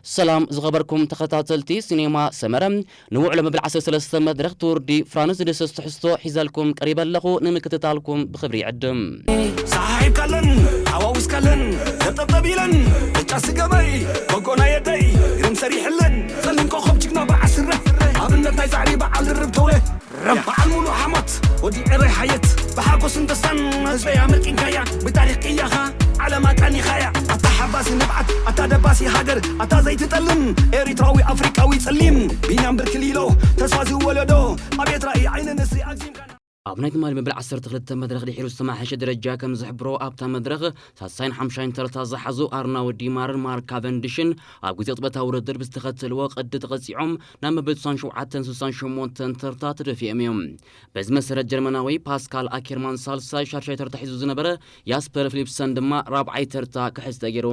ሰላም ዝኸበርኩም ተኸታተልቲ ሲኔማ ሰመረ፣ ንውዕሎ መብል ዓሰርተ ሰለስተ መድረኽ ቱር ዲ ፍራንስ ዝድህስስ ትሕዝቶ ሒዘልኩም ቀሪበ ኣለኹ። ንምክትታልኩም ብኽብሪ ይዕድም። ሰሓሒብካለን፣ ሓዋዊስካለን፣ ጠብጠብ ኢለን፣ ብጫ ስገበይ፣ በጎና የደይ፣ ግርም ሰሪሕለን፣ ጸሊም ኮኸብ ጅግና በዓል ስረ፣ ኣብነት ናይ ጻዕሪ በዓል ርብ ተውለ። በዓል ሙሉ ሓሞት ወዲ ዕረ ሓየት ብሓጎስን ደስታን ህዝበይ ኣመልኪንካያ ብታሪኽ ቅያኻ ዓለም ኣቃኒኻያ ኣታ ሓባሲ ንብዓት ኣታ ደባሲ ሃገር ኣታ ዘይትጠልም ኤሪትራዊ ኣፍሪቃዊ ጸሊም ቢንያም ብርክሊሎ ተስፋ ዝወለዶ ኣቤት ራእይ ዓይኒ ንስሪ ኣግዚምካና። ኣብ ናይ ትማሊ መበል ዓሰርተ ክልተ መድረኽ ድሒሩ ዝተማሓሸ ደረጃ ከም ዝሕብሮ ኣብታ መድረኽ ሳልሳይን ሓምሻይን ተርታ ዝሓዙ ኣርናውድ ዲማርን ማርክ ካቨንድሽን ኣብ ግዜ ቅጽበታዊ ውድድር ብዝተኸተልዎ ቅዲ ተቐጺዖም ናብ መበል ስሳን ሸውዓተን ስሳን ሸሞንተን ተርታ ተደፊኦም እዮም። በዚ መሰረት ጀርመናዊ ፓስካል ኣኬርማን ሳልሳይ፣ ሻድሻይ ተርታ ሒዙ ዝነበረ ያስፐር ፊሊፕሰን ድማ ራብዓይ ተርታ ክሕዝ ተገይሩ።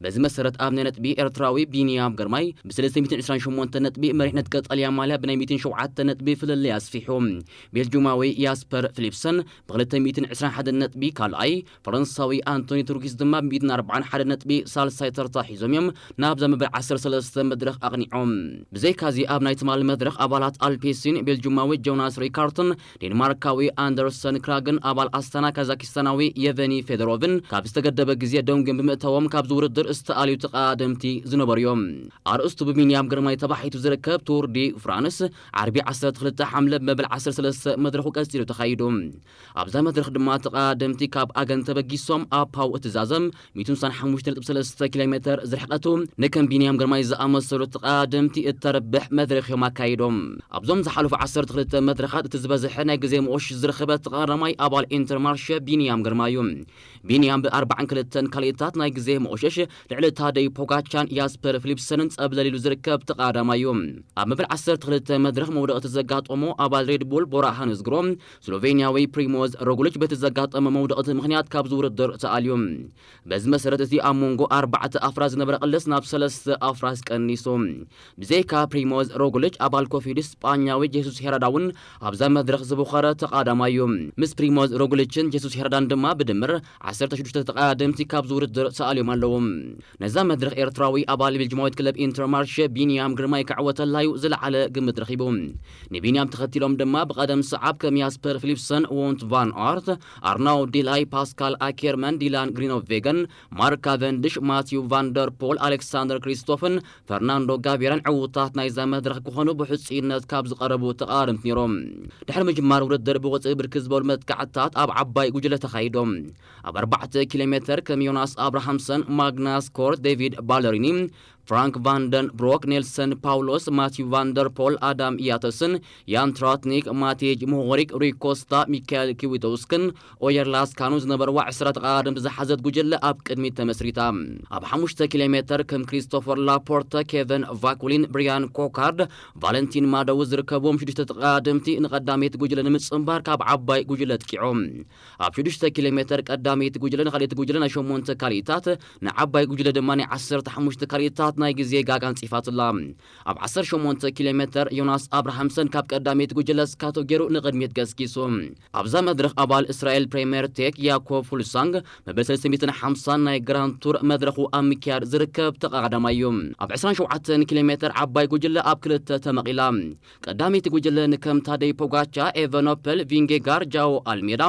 በዚ መሰረት ኣብ ናይ ነጥቢ ኤርትራዊ ቢንያም ግርማይ ብ ሰለስተ ሚእትን ዕስራን ሸሞንተን ነጥቢ መሪሕነት ቀጠልያ ማልያ ብናይ ሚእትን ሸውዓተ ነጥቢ ፍልልይ ኣስፊሑ። ቤልጁማዊ ያስፐር ፊሊፕሰን ብ ክልተ ሚእትን ዕስራን ሓደን ነጥቢ ካልኣይ፣ ፈረንሳዊ ኣንቶኒ ቱርጊስ ድማ ብ ሚእትን ኣርባዓን ሓደን ነጥቢ ሳልሳይ ተርታ ሒዞም እዮም ናብዛ መበል ዓሰርተ ሰለስተ መድረኽ ኣቕኒዖም። ብዘይካዚ ኣብ ናይ ትማሊ መድረኽ ኣባላት ኣልፔሲን ቤልጁማዊ ጆናስ ሪካርትን ዴንማርካዊ ኣንደርሰን ክራግን ኣባል ኣስታና ካዛኪስታናዊ የቨኒ ፌዶሮቭን ካብ ዝተገደበ ግዜ ደንጉዮም ብምእታዎም ካብዚ ውድድር ዝተኣልዩ ተቐዳደምቲ ዝነበሩ እዮም። ኣርእስቱ ብቢንያም ግርማይ ተባሒቱ ዝርከብ ቱር ዲ ፍራንስ ዓርቢ ዓሰርተ ክልተ ሓምለ ብመበል ዓሰርተ ሰለስተ መድረኹ ቀጺሉ ተኻይዱ። ኣብዛ መድረኽ ድማ ተቐዳደምቲ ካብ ኣገን ተበጊሶም ኣብ ፓው እትዛዘም ሚእትን ስሳን ሓሙሽተ ነጥቢ ሰለስተ ኪሎ ሜተር ዝርሕቀቱ ንከም ቢንያም ግርማይ ዝኣመሰሉ ተቐዳደምቲ እተርብሕ መድረኽ እዮም ኣካይዶም። ኣብዞም ዝሓለፉ ዓሰርተ ክልተ መድረኻት እቲ ዝበዝሐ ናይ ግዜ መቆሽሽ ዝረኸበ ተቐዳዳማይ ኣባል ኢንተርማርሸ ቢንያም ግርማይ እዩ። ቢንያም ብኣርባዓን ክልተን ካልኢታት ናይ ግዜ መቆሸሽ ልዕሊ ታደይ ፖጋቻን ያስፐር ፊሊፕሰንን ጸብለል ኢሉ ዝርከብ ተቐዳዳማይ እዩ። ኣብ መበል ዓሰርተ ክልተ መድረኽ መውደቕቲ ዘጋጠሞ ኣባል ሬድ ቡል ቦራ ሃንስግሮ ስሎቬንያዊ ፕሪሞዝ ሮግሊች በቲ ዘጋጠመ መውደቕቲ ምኽንያት ካብዚ ውድድር ተኣልዩ። በዚ መሰረት እቲ ኣብ መንጎ ኣርባዕተ ኣፍራስ ዝነበረ ቅልስ ናብ ሰለስተ ኣፍራስ ቀኒሱ። ብዘይካ ፕሪሞዝ ሮግሊች ኣባል ኮፊድ ስጳኛዊ ጄሱስ ሄራዳ እውን ኣብዛ መድረኽ ዝቦኸረ ተቐዳዳማይ እዩ። ምስ ፕሪሞዝ ሮግሊችን ጄሱስ ሄራዳን ድማ ብድምር ዓሰርተ ሽዱሽተ ተቐዳደምቲ ካብዚ ውድድር ተኣልዮም ኣለዉ። ነዛ መድረኽ ኤርትራዊ ኣባል ቤልጅማዊት ክለብ ኢንተርማርሸ ቢንያም ግርማይ ክዕወተላ እዩ ዝለዓለ ግምት ረኺቡ። ንቢንያም ተኸቲሎም ድማ ብቐደም ሰዓብ ከም ያስፐር ፊሊፕሰን፣ ዎንት ቫን ኣርት፣ ኣርናውድ ዲላይ፣ ፓስካል ኣኬርመን፣ ዲላን ግሪኖቬገን፣ ማርክ ካቨንድሽ፣ ማቲው ቫንደር ፖል፣ ኣሌክሳንደር ክሪስቶፍን ፈርናንዶ ጋቪራን ዕዉታት ናይዛ መድረኽ ክኾኑ ብሕጹይነት ካብ ዝቐረቡ ተቐዳደምቲ ነይሮም። ድሕሪ ምጅማር ውድድር ብወጽኢ ብርክት ዝበሉ መጥቃዕትታት ኣብ ዓባይ ጉጅለ ተኻይዶም። ኣብ ኣርባዕተ ኪሎ ሜተር ከም ዮናስ ኣብርሃምሰን፣ ማግናስ ኮርት፣ ዴቪድ ባለሪኒ፣ ፍራንክ ቫንደን ብሮክ፣ ኔልሰን ፓውሎስ፣ ማቲው ቫንደር ፖል፣ ኣዳም ያተስን፣ ያን ትራትኒክ፣ ማቴጅ ሞሆሪክ፣ ሩይ ኮስታ፣ ሚካኤል ኪዊቶውስክን ኦየር ላስካኑ ዝነበርዋ ዕስራ ተቐዳደምቲ ዝሓዘት ጉጅለ ኣብ ቅድሚት ተመስሪታ። ኣብ ሓሙሽተ ኪሎ ሜተር ከም ክሪስቶፈር ላፖርተ፣ ኬቨን ቫኩሊን፣ ብሪያን ኮካርድ፣ ቫለንቲን ማደው ዝርከብዎም ሽዱሽተ ተቐዳደምቲ ንቐዳመይቲ ጉጅለ ንምጽንባር ካብ ዓባይ ጉጅለ ኣጥቂዖም። ኣብ ሽዱሽተ ኪሎ ሜተር ቀዳመይቲ ጉጅለ ንኻልኣይቲ ጉጅለ ናይ ሸሞንተ ካልኢታት፣ ንዓባይ ጉጅለ ድማ ናይ ዓሰርተ ሓሙሽተ ካልኢታት ናይ ግዜ ጋጋ ኣንጺፋትላ። ኣብ ዓሰርተ ሸሞንተ ኪሎ ሜተር ዮናስ ኣብርሃምሰን ካብ ቀዳመይቲ ጉጅለ ስካቶ ገይሩ ንቕድሚት ገስጊሱ። ኣብዛ መድረኽ ኣባል እስራኤል ፕሬምየር ቴክ ያኮብ ፉልሳንግ መበል ሰለስተ ሚእትን ሓምሳን ናይ ግራንድ ቱር መድረኹ ኣብ ምክያድ ዝርከብ ተቐዳዳማይ እዩ። ኣብ ዕስራን ሸውዓተን ኪሎ ሜተር ዓባይ ጉጅለ ኣብ ክልተ ተመቒላ። ቀዳመይቲ ጉጅለ ንከም ታደይ ፖጋቻ፣ ኤቨኖፐል ቪንጌጋር፣ ጃኦ ኣልሜዳ፣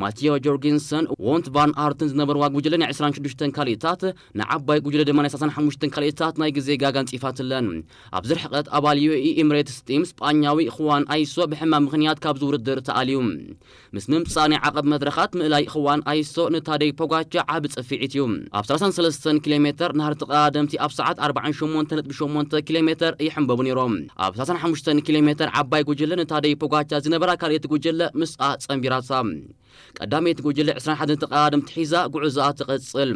ማቲዮ ጆርጊንሰን፣ ዎንት ቫን ኣርትን ዝነበርዋ ጉጅለ ናይ ዕስራን ሽዱሽተን ካልኢታት፣ ንዓባይ ጉጅለ ድማ ናይ ሰላሳን ሓሙሽተን ካልኢታት ናይ ግዜ ጋጋ ኣንጺፋትለን። ኣብዚ ርሕቀት ኣባል ዩ ኤ ኢ ኤምሬትስ ቲም ስጳኛዊ ኹዋን ኣይሶ ብሕማም ምኽንያት ካብዚ ውድድር ተኣልዩ። ምስ ምምጻእ ናይ ዓቐብ መድረኻት ምእላይ ኹዋን ኣይሶ ንታደይ ፖጋቻ ዓቢ ጽፍዒት እዩ። ኣብ ሰላሳን ሰለስተን ኪሎ ሜተር ናህሪ ተቐዳደምቲ ኣብ ሰዓት ኣርባዓን ሸሞንተ ነጥቢ ሸሞንተ ኪሎ ሜተር ይሕንበቡ ነይሮም። ኣብ ሰላሳን ሓሙሽተን ኪሎ ሜተር ዓባይ ጉጅለ ንታደይ ፖጋቻ ዝነበራ ካልኣይቲ ጉጅለ ምስኣ ጸንቢራታ። ቀዳመይቲ ጉጅለ ዕስራን ሓደን ተቐዳደምቲ ሒዛ ጉዕዞኣ ትቕጽል።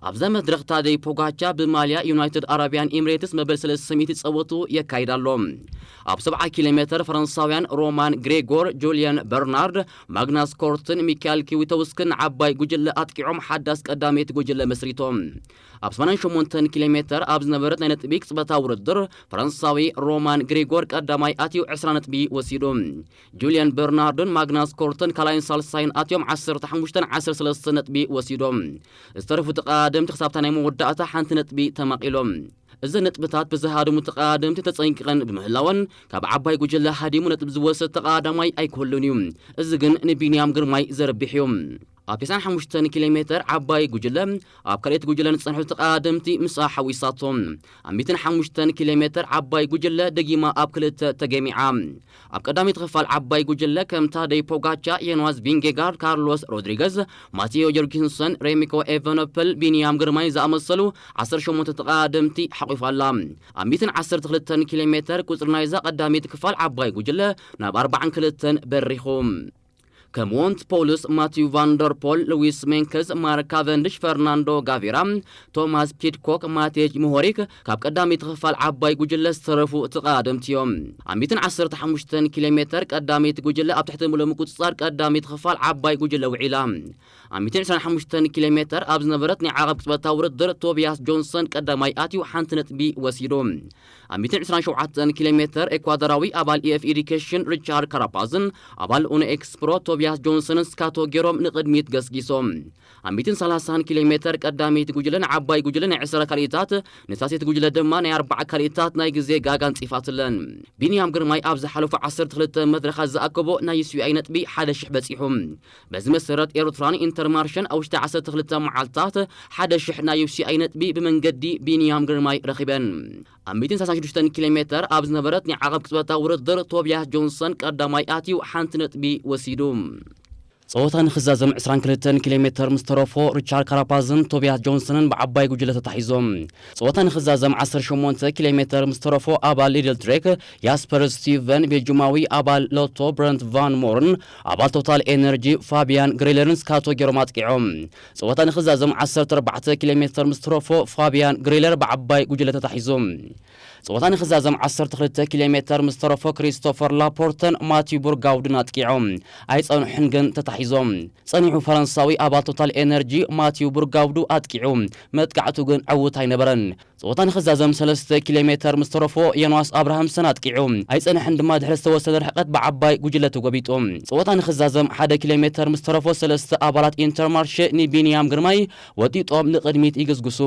ኣብዛ መድረኽ ታደይ ፖጋቻ ብማልያ ዩናይትድ ኣረቢያን ኤምሬትስ መበል ሰለስተ ሚእቲ ጸወቱ የካይድ ኣሎ። ኣብ ሰብዓ ኪሎ ሜተር ፈረንሳውያን ሮማን ግሬጎር፣ ጁልየን በርናርድ፣ ማግናስ ኮርትን ሚካኤል ኪዊቶውስክን ዓባይ ጉጅለ ኣጥቂዖም ሓዳስ ቀዳመይቲ ጉጅለ መስሪቶም። ኣብ ሰማንያን ሸሞንተን ኪሎ ሜተር ኣብ ዝነበረት ናይ ነጥቢ ቅጽበታዊ ውድድር ፈረንሳዊ ሮማን ግሬጎር ቀዳማይ ኣትዩ ዕስራ ነጥቢ ወሲዱ። ጁልየን በርናርድን ማግናስ ኮርትን ካልኣይን ሳልሳይን ኣትዮም ዓሰርተ ሓሙሽተን ዓሰርተ ሰለስተን ነጥቢ ወሲዶም። ዝተረፉ ተቐዳደምቲ ክሳብታ ናይ መወዳእታ ሓንቲ ነጥቢ ተማቒሎም። እዘን ነጥብታት ብዝሃደሙ ተቐዳደምቲ ተጸንቂቐን ብምህላወን፣ ካብ ዓባይ ጉጅለ ሃዲሙ ነጥቢ ዝወሰድ ተቐዳዳማይ ኣይክህሉን እዩ። እዚ ግን ንቢንያም ግርማይ ዘርብሕ እዩ። ኣብ ተስዓን ሓሙሽተን ኪሎ ሜተር ዓባይ ጉጅለ ኣብ ካልኣይቲ ጉጅለ ንጸንሑ ተቐዳደምቲ ምስኣ ሓዊሳቶ። ኣብ ሚእትን ሓሙሽተን ኪሎ ሜተር ዓባይ ጉጅለ ደጊማ ኣብ ክልተ ተገሚዓ። ኣብ ቀዳመይቲ ክፋል ዓባይ ጉጅለ ከም ታደይ ፖጋቻ፣ የንዋስ ቪንጌጋርድ፣ ካርሎስ ሮድሪገዝ፣ ማቴዮ ጆርጊንሰን፣ ሬሚኮ ኤቨኖፐል፣ ቢንያም ግርማይ ዝኣመሰሉ ዓሰርተ ሸሞንተ ተቐዳደምቲ ሓቑፋ ኣላ። ኣብ ሚእትን ዓሰርተ ክልተን ኪሎ ሜተር ቁጽሪ ናይዛ ቀዳመይቲ ክፋል ዓባይ ጉጅለ ናብ ኣርባዓን ክልተን በሪኹ። ከም ዎንት ፖውልስ፣ ማቲው ቫንደርፖል፣ ሉዊስ ሜንከዝ፣ ማርክ ካቨንድሽ፣ ፈርናንዶ ጋቪራ፣ ቶማስ ፒድኮክ፣ ማቴጅ ምሆሪክ ካብ ቀዳመይቲ ክፋል ዓባይ ጉጅለ ዝተረፉ ተቐዳደምቲ እዮም። ኣብ ሚእትን ዓሰርተ ሓሙሽተን ኪሎ ሜተር ቀዳመይቲ ጉጅለ ኣብ ትሕቲ ምሉእ ምቁጽጻር ቀዳመይቲ ክፋል ዓባይ ጉጅለ ውዒላ። ኣብ ሚእትን ዕስራን ሓሙሽተን ኪሎ ሜተር ኣብ ዝነበረት ናይ ዓቐብ ቅጽበታዊ ውድድር ቶቢያስ ጆንሰን ቀዳማይ ኣትዩ ሓንቲ ነጥቢ ወሲዱ። ኣብ ሚእትን ዕስራን ሸውዓተን ኪሎ ሜተር ኤኳዶራዊ ኣባል ኢኤፍ ኤዱኬሽን ሪቻርድ ካራፓዝን ኣባል ኡኖ ኤክስፕሮ ቶቢያስ ጆንሰንን ስካቶ ጌሮም ንቕድሚት ገስጊሶም። ኣብ ሚእትን ሰላሳን ኪሎ ሜተር ቀዳመይቲ ጉጅለ ንዓባይ ጉጅለ ናይ ዕስራ ካልኢታት፣ ንሳሴት ጉጅለ ድማ ናይ ኣርባዓ ካልኢታት ናይ ግዜ ጋጋ ኣንጺፋትለን። ቢንያም ግርማይ ኣብ ዝሓለፉ ዓሰርተ ክልተ መድረኻት ዝኣከቦ ናይ ዩሲኣይ ነጥቢ ሓደ ሽሕ በጺሑ። በዚ መሰረት ኤርትራን ኢንተርማርሸን ኣብ ውሽጢ ዓሰርተ ክልተ መዓልታት ሓደ ሽሕ ናይ ዩሲኣይ ነጥቢ ብመንገዲ ቢንያም ግርማይ ረኺበን። ኣብ ሚእትን ሰላሳን ሽዱሽተን ኪሎ ሜተር ኣብ ዝነበረት ናይ ዓቐብ ቅጽበታዊ ውድድር ቶቢያስ ጆንሰን ቀዳማይ ኣትዩ ሓንቲ ነጥቢ ወሲዱ። ጸወታ ንኽዛዘም ዕስራን ክልተን ኪሎ ሜተር ምስ ተረፎ ሪቻርድ ካራፓዝን ቶቢያስ ጆንሰንን ብዓባይ ጉጅለ ተታሒዞም። ጸወታ ንኽዛዘም ዓሰርተ ሸሞንተ ኪሎ ሜተር ምስ ተረፎ ኣባል ሊድል ትሬክ ያስፐር ስቲቨን ቤልጁማዊ ኣባል ሎቶ ብረንት ቫን ሞርን ኣባል ቶታል ኤነርጂ ፋቢያን ግሪለርን ስካቶ ጌሮም ኣጥቂዖም። ጸወታ ንኽዛዘም ዓሰርተ ኣርባዕተ ኪሎ ሜተር ምስ ተረፎ ፋቢያን ግሪለር ብዓባይ ጉጅለ ተታሒዞም። ጸወታ ንኽዛዘም ዓሰርተ ክልተ ኪሎ ሜተር ምስ ተረፎ ክሪስቶፈር ላፖርተን ማቲው ቡርጋውድን ኣጥቂዖም ኣይጸንሑን ግን ተታሒዞም። ጸኒሑ ፈረንሳዊ ኣባል ቶታል ኤነርጂ ማቲው ቡርጋውዱ ኣጥቂዑ መጥቃዕቱ ግን ዕውት ኣይነበረን። ጸወታ ንኽዛዘም ሰለስተ ኪሎ ሜተር ምስ ተረፎ ዮናስ ኣብርሃምሰን ኣጥቂዑ ኣይጸንሐን ድማ ድሕሪ ዝተወሰነ ርሕቀት ብዓባይ ጉጅለ ተጎቢጡ። ጸወታ ንኽዛዘም ሓደ ኪሎ ሜተር ምስ ተረፎ ሰለስተ ኣባላት ኢንተርማርሼ ንቢንያም ግርማይ ወጢጦም ንቕድሚት ይግስግሱ።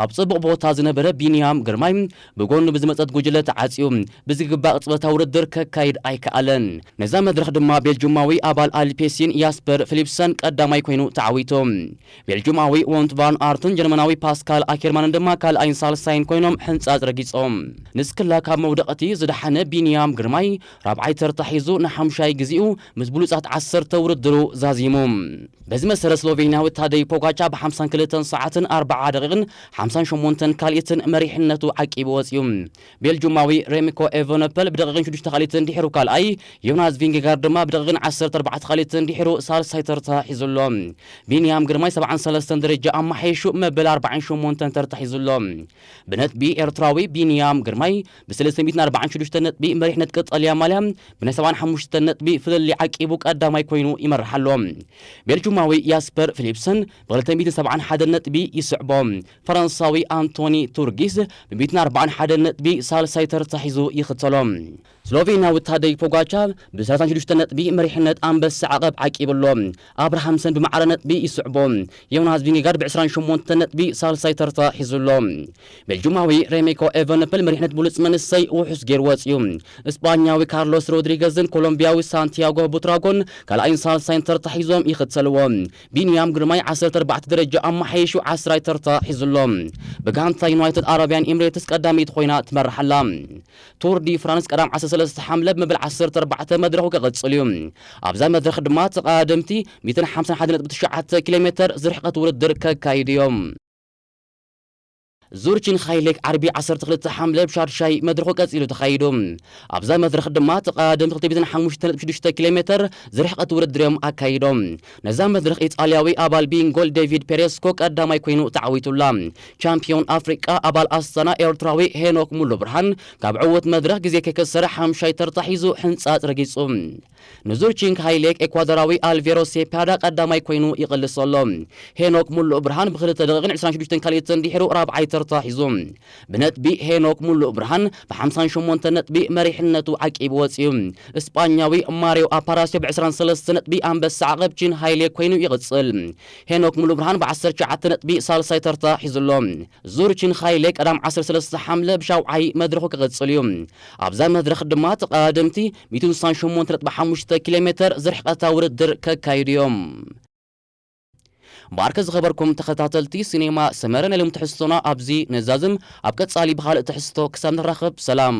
ኣብ ጽቡቕ ቦታ ዝነበረ ቢንያም ግርማይ ብጎኑ ብዝመጸት ጉጅለ ተዓጽዩ ብዝግባእ ቅጽበታዊ ውድድር ከካይድ ኣይከኣለን። ነዛ መድረኽ ድማ ቤልጁማዊ ኣባል ኣልፔሲን ያስፐር ፊሊፕሰን ቀዳማይ ኮይኑ ተዓዊቱ። ቤልጁማዊ ዎንት ቫን ኣርትን ጀርመናዊ ፓስካል ኣኬርማንን ድማ ካልኣይን ሳልሳይን ኮይኖም ሕንጻጽ ረጊጾም። ንስክላ ካብ መውደቕቲ ዝደሓነ ቢንያም ግርማይ ራብዓይ ተርታ ሒዙ ንሓምሻይ ግዜኡ ምስ ብሉጻት ዓሰርተ ውድድሩ ዛዚሙ። በዚ መሰረት ስሎቬንያዊ ታደይ ፖጋቻ ብ ሓምሳን ክልተን ሰዓትን ኣርባዓ ደቂቕን ሓምሳን ሸሞንተን ካልኢትን መሪሕነቱ ዓቂቡ ወጺኡ። ቤልጁማዊ ሬሚኮ ኤቨነፐል ብደቂቕን ሽዱሽተ ካልኢትን ድሒሩ ካልኣይ፣ ዮናስ ቪንጌጋርድ ድማ ብደቂቕን ዓሰርተ ኣርባዕተ ካልኢትን ድሒሩ ሳልሳይ ተርታ ሒዙ ኣሎ። ቢንያም ግርማይ ሰብዓን ሰለስተን ደረጃ ኣመሓይሹ መበል ኣርባዓን ሸሞንተን ተርታ ሒዙ ኣሎ። ብነጥቢ ኤርትራዊ ቢንያም ግርማይ ብ ሰለስተ ሚእትን ኣርባዓን ሽዱሽተ ነጥቢ መሪሕነት ቀጠልያ ማልያ ብናይ ሰብዓን ሓሙሽተ ነጥቢ ፍልልይ ዓቂቡ ቀዳማይ ኮይኑ ይመርሕ ኣሎ። ቤልጁማዊ ያስፐር ፊሊፕሰን ብ ክልተ ሚእትን ሰብዓን ሓደን ነጥቢ ይስዕቦ። ፈረንሳዊ ኣንቶኒ ቱርጊስ ብ ሚእትን ኣርባዓን ሓደን ነጥቢ ሳልሳይ ተርታ ሒዙ ይኽተሎ። ስሎቬንያዊ ታደይ ፖጋቻ ብ ሰላሳን ሽዱሽተ ነጥቢ መሪሕነት ኣንበሳ ዓቐብ ዓቂቡ ኣሎ። ኣብርሃምሰን ብማዕረ ነጥቢ ይስዕቦ። ዮናስ ቪንጌጋርድ ብ ዕስራን ሸሞንተን ነጥቢ ሳልሳይ ተርታ ሒዙ ኣሎ። ቤልጁማዊ ሬሜኮ ኤቨንፐል መሪሕነት ብሉጽ መንሰይ ውሑስ ገይሩ ወጺኡ። እስጳኛዊ ካርሎስ ሮድሪገዝን ኮሎምቢያዊ ሳንቲያጎ ቡትራጎን ካልኣይን ሳልሳይን ተርታ ሒዞም ይኽተልዎ። ቢንያም ግርማይ ዓሰርተ ኣርባዕተ ደረጃ ኣመሓይሹ ዓስራይ ተርታ ሒዙ ኣሎ። ብጋንታ ዩናይትድ ኣረብያን ኤምሬትስ ቀዳመይቲ ኮይና ትመርሕ ኣላ። ቱር ዲ ፍራንስ ቀዳም ዓሰርተ ሰለስተ ሓምለ ብመበል ዓሰርተ ኣርባዕተ መድረኹ ክቕጽል እዩ። ኣብዛ መድረኽ ድማ ተቐዳደምቲ ሚእትን ሓምሳን ሓደን ነጥቢ ትሽዓተ ኪሎ ሜተር ዝርሕቀት ውድድር ከካይዱ እዮም። ዙርችን ሃይሌክ ዓርቢ ዓሰርተ ክልተ ሓምለ ብሻድሻይ መድረኹ ቀጺሉ ተኻይዱ። ኣብዛ መድረኽ ድማ ተቐዳደምቲ ክልተ ሚእትን ሓሙሽተ ነጥቢ ሽዱሽተ ኪሎ ሜተር ዝርሕቀት ውድድር እዮም ኣካይዶም። ነዛ መድረኽ ኢጣልያዊ ኣባል ቢንጎል ዴቪድ ፔሬስኮ ቀዳማይ ኮይኑ ተዓዊቱላ። ቻምፒዮን ኣፍሪቃ ኣባል ኣስታና ኤርትራዊ ሄኖክ ሙሉ ብርሃን ካብ ዕውት መድረኽ ግዜ ከይከሰረ ሓምሻይ ተርታ ሒዙ ሕንጻጽ ረጊጹ። ንዙርቺንግ ሃይሌክ ኤኳዶራዊ ኣልቬሮ ሴፓዳ ቀዳማይ ኮይኑ ይቕልስ ኣሎ። ሄኖክ ሙሉ ብርሃን ብክልተ ደቂቕን ዕስራን ሽዱሽተን ካልኢትን ድሒሩ ራብዓይ ተርታ ሒዙ። ብነጥቢ ሄኖክ ሙሉእ ብርሃን ብ ሓምሳን ሸሞንተን ነጥቢ መሪሕነቱ ዓቂቡ ወፂኡ። እስጳኛዊ ማሪዮ ኣፓራሲዮ ብ ዕስራን ሰለስተን ነጥቢ ኣንበሳ ዓቐብ ቺን ሃይሌ ኮይኑ ይቕፅል። ሄኖክ ሙሉእ ብርሃን ብ ዓሰርተ ትሽዓተ ነጥቢ ሳልሳይ ተርታ ሒዙ ኣሎ። ዙር ቺን ሃይሌ ቀዳም ዓሰርተ ሰለስተ ሓምለ ብሻውዓይ መድረኹ ክቕፅል እዩ። ኣብዛ መድረኽ ድማ ተቐዳደምቲ ሚእትን ስሳን ሸሞንተ ነጥቢ ሓሙሽተ ኪሎ ሜትር ዝርሕቐታ ውድድር ከካይዱ እዮም። ባርከ ዝኸበርኩም ተኸታተልቲ ሲኔማ ሰመረ፣ ናይ ሎም ትሕዝቶና ኣብዚ ነዛዝም። ኣብ ቀጻሊ ብኻልእ ትሕዝቶ ክሳብ ንራኸብ ሰላም።